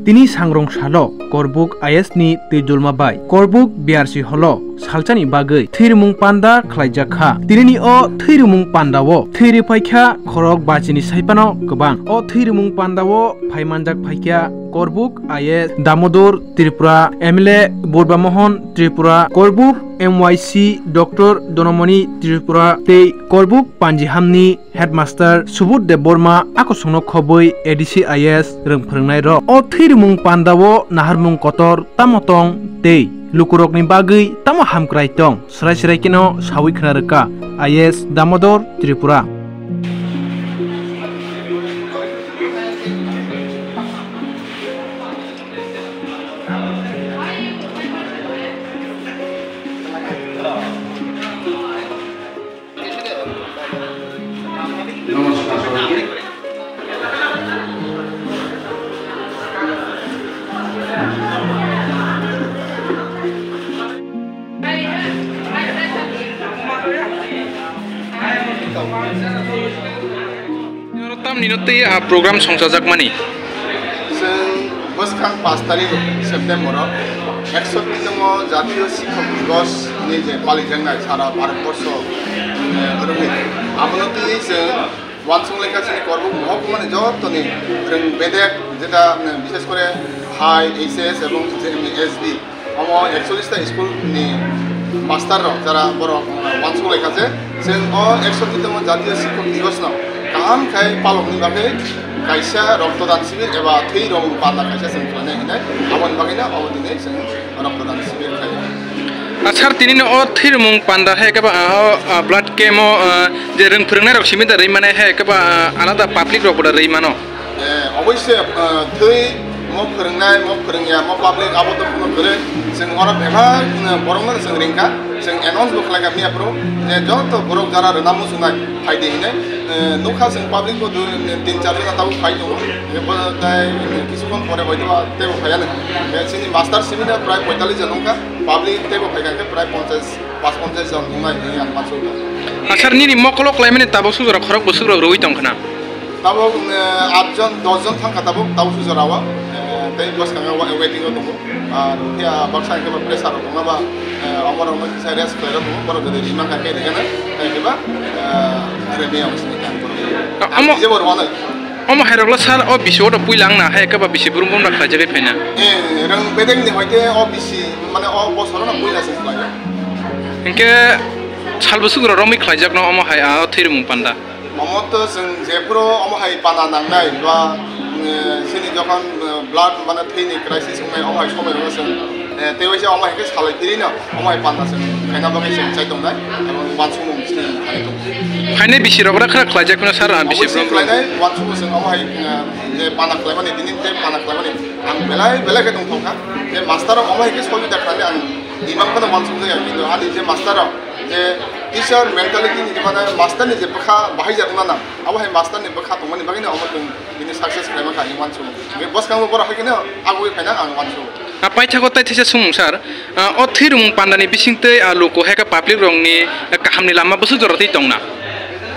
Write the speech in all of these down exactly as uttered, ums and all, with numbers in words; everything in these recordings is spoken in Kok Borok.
Tini sangrong salo Korbuk I S ni twijlma bai Korbuk B R C holo salchani bagwi thwirwmung panda khlaijak kha. Tinini o thwirwmung pandao thwi rwphaikha khorok bachini saiphano kwbang. O thwirwmung pandao phaimanjak phaikha Korbuk I S Damodor Tripura, M L A Burba Mohon Tripura, Korbuk M Y C Doctor Donomoni Tripura tei Korbuk Panjihamni Headmaster Subudh Debbarma akosongno khobwi A D C I S rwng phwrwngnai rok. O thwirwmung pandao naharmung kotor tamo tong tei lukurokni bagwi tamo hamkrai tong, srai srai kheno sawi khna rwkha I S Damodor Tripura. Tamni no tei a program songchajakmani. Chwng bwskang pash tarik September o ekshotitamo Jatiyo Sikhok Divos ni je palijaknai sara Bharat borsho, eh, rwgwi. Abono twi chwng uansuk lekha chini Korbuk mohokmani jotoni rwng bedek jeta, eh, bishes kore high, H S ebong S D. Omo ekchollish ta school ni master rok jara borok, uh, uansuk lai kha je chwng o ekshotitamo Jatiyo Sikhok Divos no kaham khai palokni bagwi kaisa roktodan sibir eba thwi rwmung panda kaisa chwng khlainai hinwi aboni bagwi no obo tini chwng roktodan sibir khlai. Ah, sir, tini no o thwi rwmung panda hai khe ba, ah, o, ah, blood camp o, ah, je rwng phwrwngnai rok simi da rwi mane hai khe ba, ah, alada public rok bo da rwi mano. Eh, oboise, eh, thwi mo phwrwngnai, mo phwrwngya, mo public abo to kuno kwrwi. Chwng oro bebak, eh, borokno chwng ringkha, chwng announce bo khlaikha miya phuru, je joto borok jara rwna muchungnai phaidi hinwi. Eh, nukha chwng public bo dui, tin char jona tabuk phai tongo. Je bo tai, eh, kisukhon pore hoitoba teibo phaiya nw. Eh, chini master simi da prai poitallish jon wngkha, public teibo phaikha khe prai ponchash, pas ponchash jon wngnai hinwi ang mansukha. Ah, sir, nini mokolo klaimani tabuk sujora khorok bwswk rok rwui tongkha na? Tabuk, eh, aat jon, dos jon thangkha tabuk, tabuk sujora o. Eh, tei bwskango wa-, waiting o tongo. Ar phiya baksa hwnkhe ba pressure rok tongma ba, eh, omo rok no kisa rest khlai rok tongo, borok jodi rima kha khe rikha na, tei hwnkhe ba, eh, remi ang sini kan borok. Ah, omo, bisi bo rwano. Omo hai rok lo sir o bisi o to puila wngna hai khe ba bisi brum brum da khlaijagwi phaina. Eh, rang bedek ni hoite o bisi, mane o bosor no puila se khlai. Hwnkhe sal bwswk rok romwi khlaijak no omo hai a thwi rwmung panda. Omo to chwng jephuru omo hai pana nangnai ba, eh, chini jokhon, eh, blood mane thwini crisis wngnai omo hai somoi rok chwng, eh, tei waisa omo hai khe salai phiri no omo hai pana chwng khaina bagwi chwng chai tongnai, abo uansukmung chini hai tongo. Phainai bisi rok ra khra khlaijak phano sir, ah, bisi obviously brum brum. Khlainai, uansukmung chwng omo hai, eh, je pana khlaimani, tini tei pana khlaimani ang belai belai khe tongthok kha. Je master rok omo hai khe sojita khlainai ang imang phano uansukjak ya, kintu ani je master rok, je teacher mentality ni, mane master ni je bwkha bahai jak nana, abo hai master ni bwkha tongmani bagwi no omo chwng bini success khlai mankha hinwi uansukgo. Hwnkhe bwskango borok hai kheno agugwi phaina ang uansukgo. Ah, paithago tai theisa sumung sir, ah, o thwi rwmung pandani bisingtwi, ah, luku hai khe public rokni, ah, kahamni lama bwswk jora twi tongna?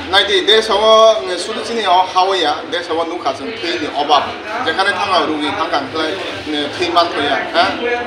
Naidi, desh o, mm, sudu chini o ha o ya, desh o nukha chwng thwini obab. Jekhane thangkha rugi thangkha hwnkhe, mm, thwi manthoya, ha?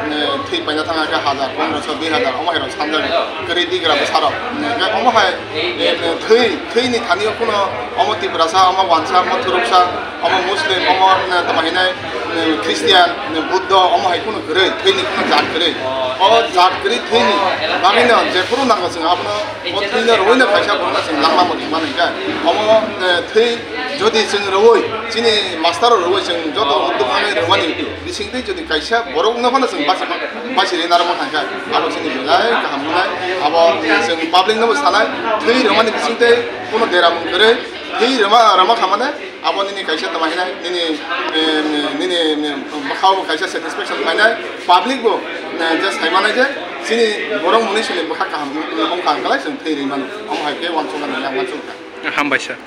Mm, thwi paina thangkha khe hajar, pondroso, dui hajar, omo hai rok sanjak kwrwi digra bwsarok. Mm, hwnkhe omo hai, mm, thwi, thwini thani o kuno omo Tiprasa, omo Wansa, omo Thuruksa, omo Muslim, omo, mm, tamo hinai, mm, Christian, mm, Buddho, omo hai kuno kwrwi, thwini kuno jat kwrwi. O jat kwrwi thwini bagwino jephuru nango chwng abono O thwino rwino kaisa borokno chwng langma bo himani khe. Omo, eh, thwi jodi chwng rwui, chini master rok rwui chwng joto udduk manwi rwmani bisingtwi jodi kaisa borokno phano chwng basi, basi rina rwma thangkha, abo chini belai kaham wngnai. Abo chwng public no bo sanai, thwi rwmani bisingtwi kuno deramung kwrwi, thwi rwma, rwma kha mane, Abo nini kaisa tama hinai, nini, eh, nini, nini bwkhao bo kaisa satisfaction khlainai, public bo, eh, je sai manai je chini borok mwnwi sini bwkha kaham wng kha, wng kha hwnkhe chwng thwi rwi mano. Omo hai khe uansukha nini ang uansukha. Hambai sir.